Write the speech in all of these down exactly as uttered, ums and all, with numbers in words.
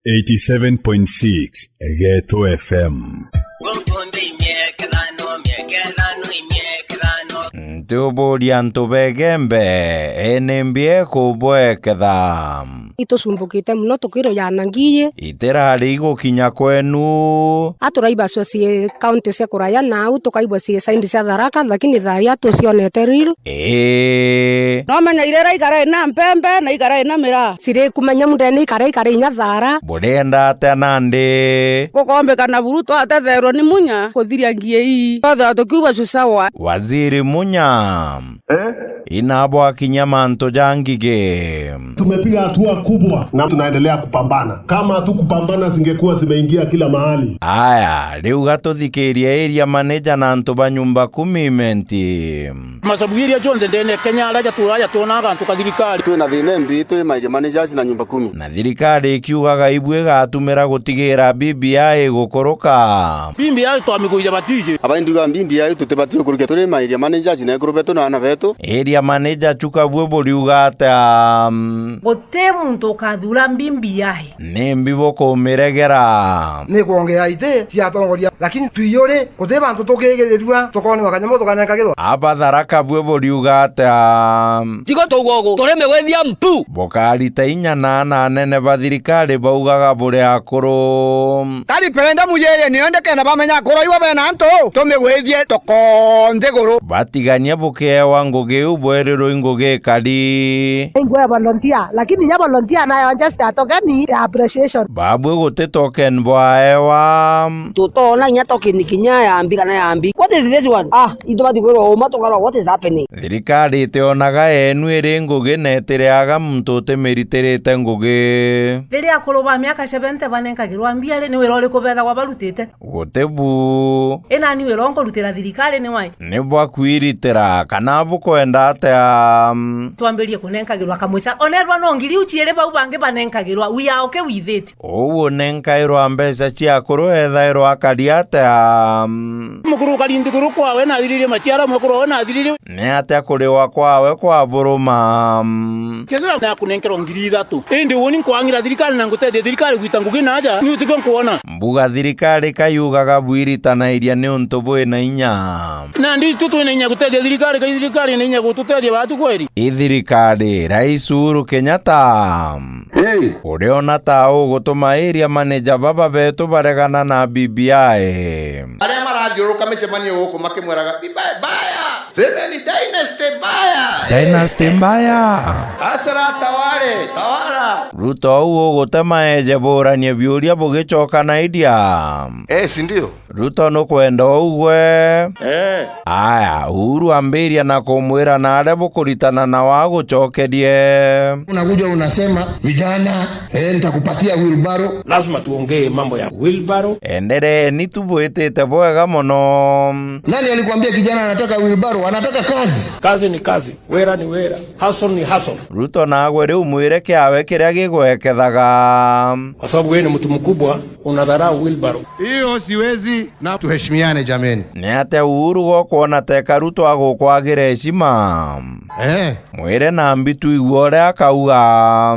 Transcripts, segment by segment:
Eighty-seven point six Geto F M. Nti uburia antu begembe, eni mbi ekubweketha. Itucumbukite mono, tukwirwa jana ngiyi. Itirari igukinya kwenu. Aturaibacwa cie kaunti cia kuraya, na au tukaigua cie saindi cia Tharaka, lakini thaa ii atucionete real. Ii. No menya irira ikara ina mpembe na ikara ina miraa. Cirikumenya mundene ikara ikara inya thara. Burienda atia nandi? Gukombeka na buru twatetherwa ni Munya kuthiria ngie ii. Twethirwa tukiuga cucawa. Waziri Munya. Eh? Inabwakinya mantu ja ngigi. Tumepiga hatua kubwa na tunaendelea kupambana. Kama hatukupambana, zingekuwa zimeingia kila mahali. Aya, riu gatuthikirie area manager na antu ba nyumba kumi Imenti. Macabu iria jonthe ndene Kenya aria jaturaga jatwonaga antu ka thirikari. Twina thina mbi, twi ma area managers na nyumba kumi. Na thirikari ikiugaga ibu igatumira gutigira B B I igukuruka. B B I twamiguire batiji. Aba induga B B I tutibati gukurukia turi ma area managers na ekuru betu na ana betu. Area manager chuka bue buriuga atia? Guti muntu ukathura B B I. Nimbi bukumiregera? Ni kwongea iti cia atongoria, lakini twiyuri guti bantu tukigirirua, tukoonwa kanyamu tukanenkagirwa. Aba Tharaka bue buriuga atia? Tigo tugugu, turi migwithia mpu. Bukarita inya na ana anene ba thirikari baugaga buri akuru. Ka referendum yeeye niyo ndikenda bamenya akuru iwe bena antu, tumigwithie tuko nthiguru. Batigania bukiewa ngugi iu bwerirwe i ngugi ikari. Ingwe volunteer, lakini nya volunteer nayo just a token ya appreciation. Babwe guti token bwaewa. Tutoona inya token kinya ya mbi kana ya mbi. What is this one? Ah, itubati kwirwa uma tukarwa, what is happening? Thirikari itionaga yenu iri ngugi na itireaga muntu utimiritirite ngugi. Riria akuru ba miaka seventy banenkagirwa mbia ri, ni wira uriku bethagwa barutite? Guti bu. I nani wira unkurutira thirikari ni wai? Ni bwa kwiritira kana bukwenda atia? Twambirie kunenkagirwa kamuca. Onerwa no ngiri iu ciiri bau bangi banenkagirwa. We are okay with it. Uu unenkairwa mbeca cia akuru ethairwa akari atia? Mukuru ukari nthiguru kwawe na athiririe maciara, mwekuru wawe na athiririe. Ni atia kuriwa kwawe kwa buruma? Kethira nakunenkerwa ngiri ithatu, indi uni nkwang'ira thirikari na ngutethia thirikari gwita ngugi na aja, ni utikio nkwona. Mbuga thirikari kayugaga bwiritanairia niuntu bwina inya. Nandi itu twina inya gutethia thirikari, kai thirikari ina inya gututethia batu kweri? I thirikari, Rais Uhuru Kenyatta. Hey. Uriona ta ugutuma area manager baba betu baregana na B B I? Aria marathiururuka micemanio guku makimwiraga, "Bye bye, baya! Semeni dynasty baya! Dynasty mbaya!" Asara tawale, tawala! Ruto uu ugutema eje buranie biuria bugicoka na idia. Eh, si ndio? Ruto nukwenda uu gwe? Eh. Aya, Uhuru ambiria na kumwira na aria bukuritana nao agucokerie. Unakuja unasema, "Vijana, eh, nitakupatia wheelbarrow." Lazima tuongee mambo ya wheelbarrow. Endereeni tu bwitite bwega mono. Nani alikwambia kijana anataka wheelbarrow? Anataka kazi. Kazi ni kazi. Wira ni wira. Hustle ni hustle. Ruto nagwe riu mwire kiawe kiria gigwekethaga. Kwa sababu wewe ni mtu mkubwa, unadharau wheelbarrow. Hiyo siwezi, na tuheshimiane jameni. Ni atia Uhuru gokwona teka Ruto agukwagira heshima? Eh. Mwire na mbi tuigue uria akauga.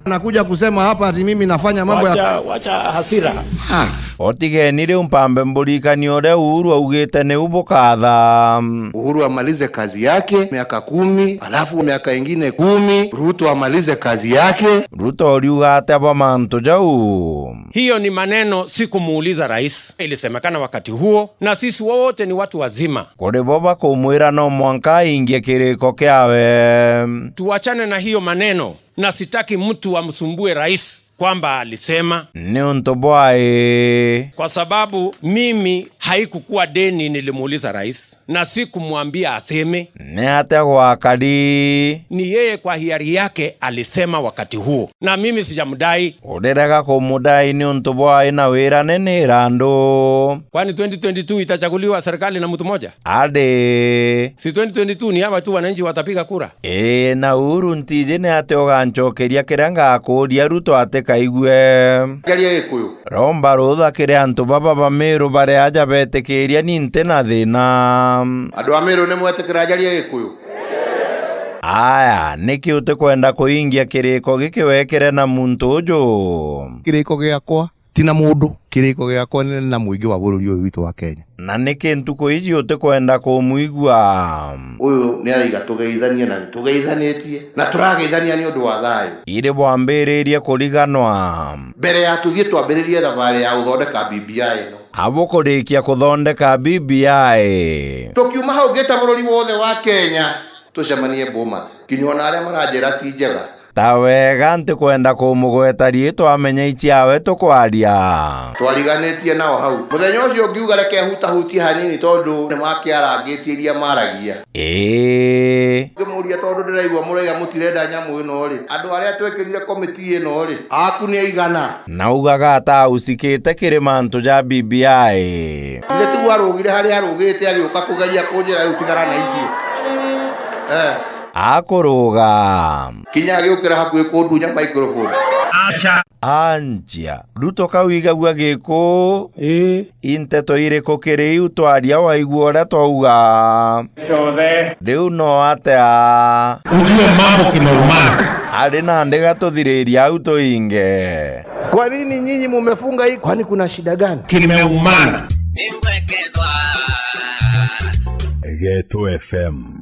Nakuja kusema hapa ati mimi nafanya mambo ya... Wacha, wacha hasira. Ah. Otigeni riu mpambe mburikanie uria Uhuru augite niu bukatha. Uhuru amalize kazi yake miaka kumi, alafu miaka ingine kumi, Ruto amalize kazi yake. Ruto uriuga atia bwa mantu jau? Hiyo ni maneno sikumuuliza rais, ilisemekana wakati huo, na sisi wote ni watu wazima. Kuri bo bakumwira no mwanka aingie kiriko kiawe. Tuachane na hiyo maneno, na sitaki mtu amsumbue rais kwamba alisema. Niuntu bwai? Kwa sababu mimi haikukuwa deni nilimuuliza rais, na sikumwambia aseme. Ni atia gwakari? Ni yeye kwa hiari yake alisema wakati huo, na mimi sijamdai. Urirega kumudai niuntu bwai na wirane ni irandu. Kwani twenty twenty-two itachaguliwa serikali na mtu moja? Adi. Si twenty twenty-two ni hawa tu wananchi watapiga kura? Ii, na Uhuru ntiji ni atia ugancokeria kiria ngakuuria Ruto atikaigue. Njaria Gikuyu. Romba rutha kiri antu baba ba Miru baria aja betikiria ni nti na thina. Andu a Miru ni mwetikira njaria Gikuyu? Aya, niki utikwenda kuingia kiriko giki wekire na muntu uju? Kiriko giakwa ti na mundu, kiriko giakwa ni na muingi wa bururi uyu witu wa Kenya. Na niki ntuku iji utikwenda kumwigua? Uyu ni araiga tugeithanie, na ni tugeithanitie, na turageithania ni undu wa thayu. Iri bwambiririe kuriganwa. Mbere ya tuthii twambiririe thabari ya uthondeka B B I ino. Abukurikia kuthondeka B B I. Tukiuma hau ngita bururi wothe wa Kenya, tucemanie Bomas. Kinya ona aria maranjira ti njega. Ta wega ntikwenda kumugweta riitwa amenya iciawe tukwaria. Twariganitie nao hau. Muthenya ucio ngiuga reke hutahutie hanini tondu ni makiarangitie iria maragia. Ii. Ngimuria tondu ndiraigua muraiga mutirenda nyamu ino ri, andu aria twikirire komiti ino ri, aku ni aigana? Naugaga ata aucikite kiri mantu ja B B I? Ithe tigu arugire haria arugite agiuka kugeria kunjira riu tigara na icio. Eh. Akuruga. Kinya agiukira hakuhi kundunya microphone. Aca. Anjia. Ruto kau igagua giku. Ii. Inteto iriku kiri iu twaria waigua uria twauga? Ciothe. Riu no atia? Ujue mambo kimeumana. Ari nandi gatuthiriria au tuinge. Kwa nini nyinyi mumefunga hii? Kwani kuna shida gani? Kimeumana. Geto F M.